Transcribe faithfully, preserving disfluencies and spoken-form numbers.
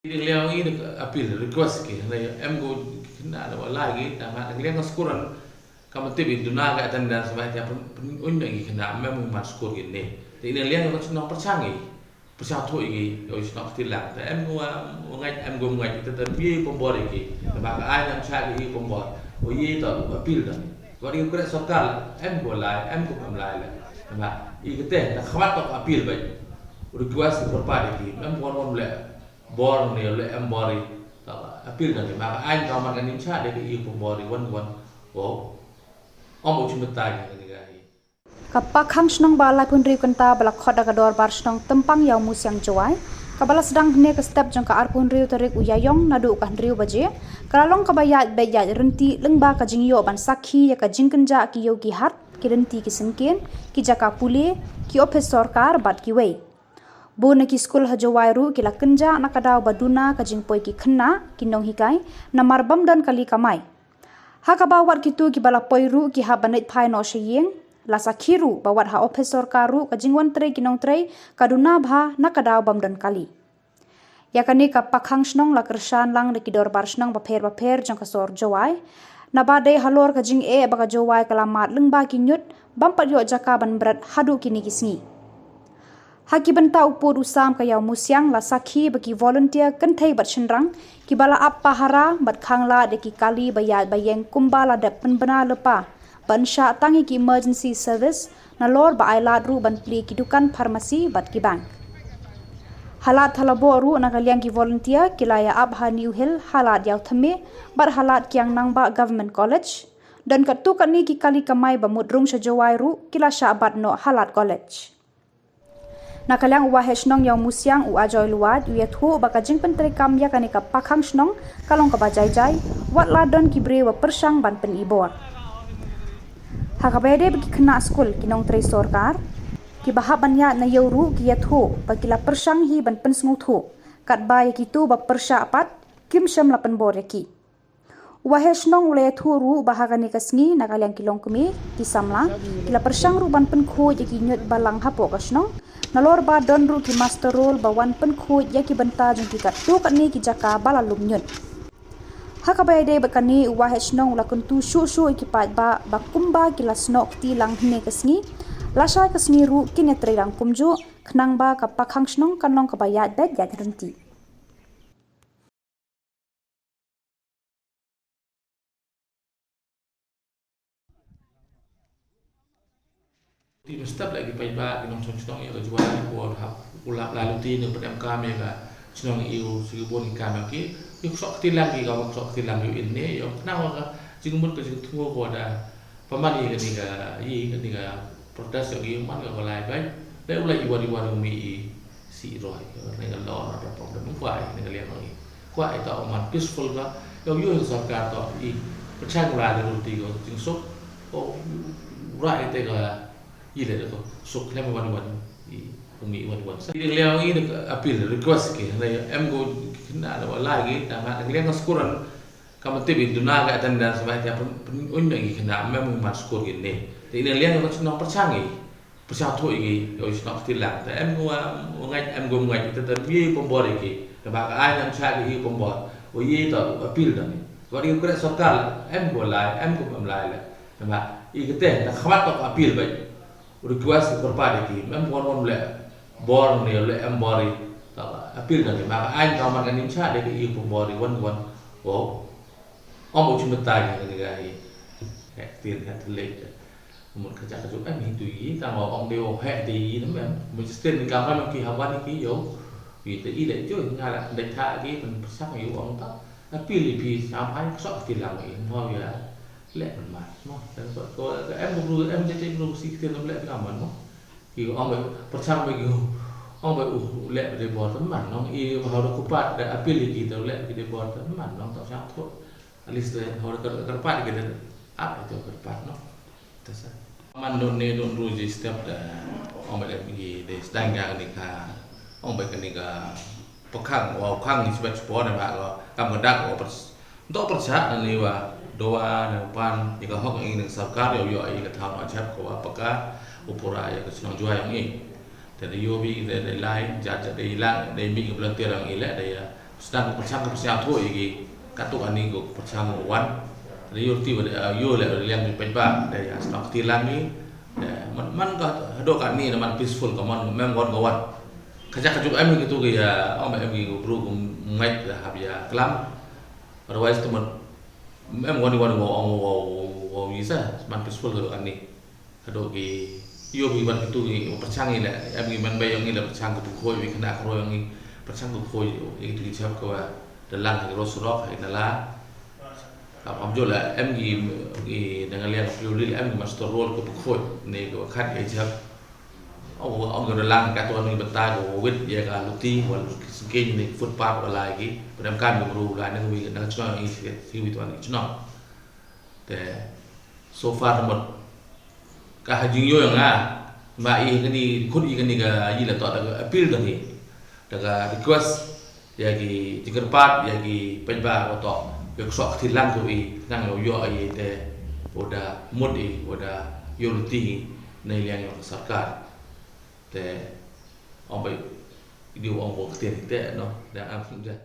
Dang liang i da appeal request ki, na em ko khynnah da wa lai ki, tang ha dang liang ka skur, kam tip i duna ka attendance ba ïa pyn, pyn, un ba ki khynnah mem man skur ki ne. Te dang liang ka shnong pyrshang i, pyrshang thuh i ki, oi shnong Ktilang. Te em ko wa, wa ngait, em ko ngait, te te ye pynbor i ki. Te ba ka ai nam cha ki ye pynbor. O ye to appeal da. Wa i kre sorkar, em ko lai, em ko pam lai la. Te ba i kete, na khmat to appeal ba. Request pyrpad i ki, em ko rom le. Bor ne le em bor i. Ta ba appeal na ni ma ka ain ka man ka nim cha de ka i pynbor i wan wan. Wow. Om u chim ta ni ka ni ka i. Ka Pakhang shnong ba laiphew hynriew kynta ba la khot da ka dorbar shnong Tympang Ïawmusiang Jowai, ka ba la sdang hynne ka step jong ka arphew hynriew tarik u Ïaïong naduh ka hynriew baje, ka la long ka ba ïaid beit ïaid rynti lyngba ka jingïoh ban sakhi ïa ka jingkynjah ki ïew ki hat, ki lynti ki syngkien, ki jaka pule, ki ophis sorkar bad kiwei. Bun na ki skul ha Jowai ruh ki la kynjah na ka daw ba duna ka jingpoi ki khynnah, ki nonghikai, namar bym don kali kamai. Ha kaba wat kito ki ba la poi ruh ki hap ban leit phai noh sha ïing, la sakhi ruh ba wat ha ophis sorkar ruh ka jingwan trei ki nongtrei ka duna bha na ka daw bym don kali. Ïa kane ka Pakhang shnong la kyrshan lang da ki dorbar shnong bapher bapher jong ka sor Jowai. Naba dei halor ka jingeh ba ka Jowai ka la mad lyngba ki ñiut, bym pat ïoh jaka ban bret haduh kine ki sngi. Ha ki bynta u pud u sam ka Ïawmusiang la sakhi ba ki volunteer kynthei bad shynrang, ki ba la ap pahara bad khanglad ïa ki kali ba ïaid ba ïeng kumba la dep pynbna lypa, ban shah tang ïa ki emergency service, nalor ba ai lad ruh ban plie ki dukan pharmacy bad ki bank. Ha Lad Thalaboh ruh na ka liang ki volunteer ki la ïa ap ha New Hill, ha Lad Ïawthymme, bad ha Lad Kiang Nangbah Government College. Don katto katne ki kali kamai ba mut rung sha Jowai ruh ki la shah bat noh ha Lad College. Na ka liang u Waheh Shnong Ïawmusiang u Ajoy Luwat u ïathuh ba ka jingpyntreikam ïa kane ka Pakhang shnong ka long kaba jai jai, wat la don ki briew ba pyrshang ban pynibor. Ha kaba ïadei bad ki khynnah skul, ki nongtrei sorkar, ki ba hap ban ïaid na ïew ruh ki ïathuh ba ki la pyrshang hi ban pynsngewthuh, katba ïa kito ba pyrshah pat kim shym la pynbor ïa ki. U Waheh Shnong u la ïathuh ruh ba ha kane ka sngi na ka liang ki longkmie, ki samla, ki la pyrshang ruh ban pynkhuid ïa ki ñiut balang hapoh ka shnong, nalor ba don ruh ki muster roll ba wan pynkhuid ïa ki bynta jong ki katto katne ki jaka ba la lum ñiut. Ha kaba ïadei bad kane u Waheh Shnong u la kyntu shuh shuh ïa ki paidbah ba kumba ki la snoh kti lang hynne ka sngi, lashai ka sngi ruh kin ïatrei lang kumjuh, khnang ba ka Pakhang shnong kan long kaba ïaid beit ïaid rynti. Te mynstep la ki paidbah ki nongshong shnong ïa ka Jowai, u hap u lap la luti ne pynemkam ïa ka shnong ïa u, shu bun ki kam ïa ki. Ïa u soh kti lang ki, ka soh kti lang ïa u in ne ïa u, khnang ka jingmut ka jingthmu ko da. Pynban ïa kane ka, ïa kane ka protest ïa ki man ka lai bai. Dei u lai i wan i wan u mih i si roi, ne ka law and order problem. Kwah ïa kane ka liang ïa ki. Kwah ïa ka man peaceful ka. Ïa u ïa u sorkar to i pynshai u lai da ruti ka jingsuk. Ko u rai te ka i le da ko suk lem wan i wan i u mih i wan i wan. Sa i dang liang i da appeal request ki. Na em ko khynnah da wa lai ki, tang ha dang liang ka skur. Kam tip i duna ka attendance ba ïa pyn, pyn, un ba ki khynnah mem man skur ki ne. Te i dang liang ka shnong pyrshang i. Pyrshang thuh i ki, oi shnong Ktilang. Te em ko wa, wa ngait, em ko ngait, te te ye pynbor i ki. Te ba ka ai nam cha ki ye pynbor. O ye to appeal da ni. Wa i kre sorkar, em ko lai, em ko pam lai le. Te ba i kete, na khmat to appeal ba. Request pyrpad ïa ki, mem ko rom le bor ne le em bor i. Ta ba appeal na ki, ma ka ain ka man ka nim cha de ki i pynbor i wan wan. Wow. Ong u chim ta ïa ka i. Heh tin heh thlek. Mut ka cha ka ju em hi tu i, tang ong de ong heh de i ne mem. Mut jisten ni ka man ki ha wan ki yo. I te i le ju nga la de tha ki pyn pyrshang ïa u ong ta. Appeal i phi sam hai ka sok ti lang i. Mo ya. Leh pynmat mo. Em ko bru, em te te bru si kti nam leh pynmat mo. Ki ong ba pyrshang ba ki ong ba u leh ba dei bor pynmat nong i, ba hau da kupat da appeal i ki da leh ba ki dei bor pynmat nong, ta shang thot. At least da hau da kyrpad ki da ap i da kyrpad nong. Ta sa. Man don ne don ru ji step da ong ba da ki da sdang ya ni ka ong ba ka ni ka pakhang wa khang ni sbet spor ne ba ko kam ka dak o pers. Ntok pyrshah na ni wa dawa na pan ïa ka hok ïa ka sorkar ïa u ïoh ïa ka thaw na chap ka wa paka u pura ïa ka shnong Jowai ïa ngi. Te da ïoh bi da da lai jat jat da ilang da mi ka volunteer ïa ngi le da ïa Sdang ka pyrshang ka pyrshang thoh ïa ki katto katne ko pyrshang ko wan. Ri yor ti ba yor le liang ki peit ba da ïa sdang kti lang ni. Da man man ka hado katne na man peaceful ka man mem wan ka wan. Ka jak ka juk em ki tu ki ïa ong em ki ko bru ko ngait da hap ïa klam. Otherwise tu man mem wan wan ko ong ko ko wi sa man peaceful ka katne. Haduh ki ïoh ki wan kitu ki pyrshang ngi la em ngi man ba ïong ngi la pyrshang ki pyrkhat wi kena kro ïong ngi pyrshang ki pyrkhat ïa kitu ki jab ka wa da lang ki ro surok ha ina la. Ka pam jo la em ngi ngi da nga liang pyu li la em ngi master role ki pyrkhat ne ki wa khat ïa jab. Ong ong da lang ka to ngi bata ko wit ïa ka luti wal ki sengkeng ne footpath wala ki pyrem kan ki bru la nang wi nang chno ngi ki wi to ngi chno. Te so far mut ka ha jingïoh ïa nga ma i kani khut i kani ka i la to da ka appeal da ni da ka request ïa ki jingkyrpad ïa ki paidbah wa to ïa ka sok kti lang ko i nang ïoh ïoh i te wa da mut i wa da ïoh luti na i liang ïa ka sorkar. Te ong bai i di ong bo kti te no da am ja.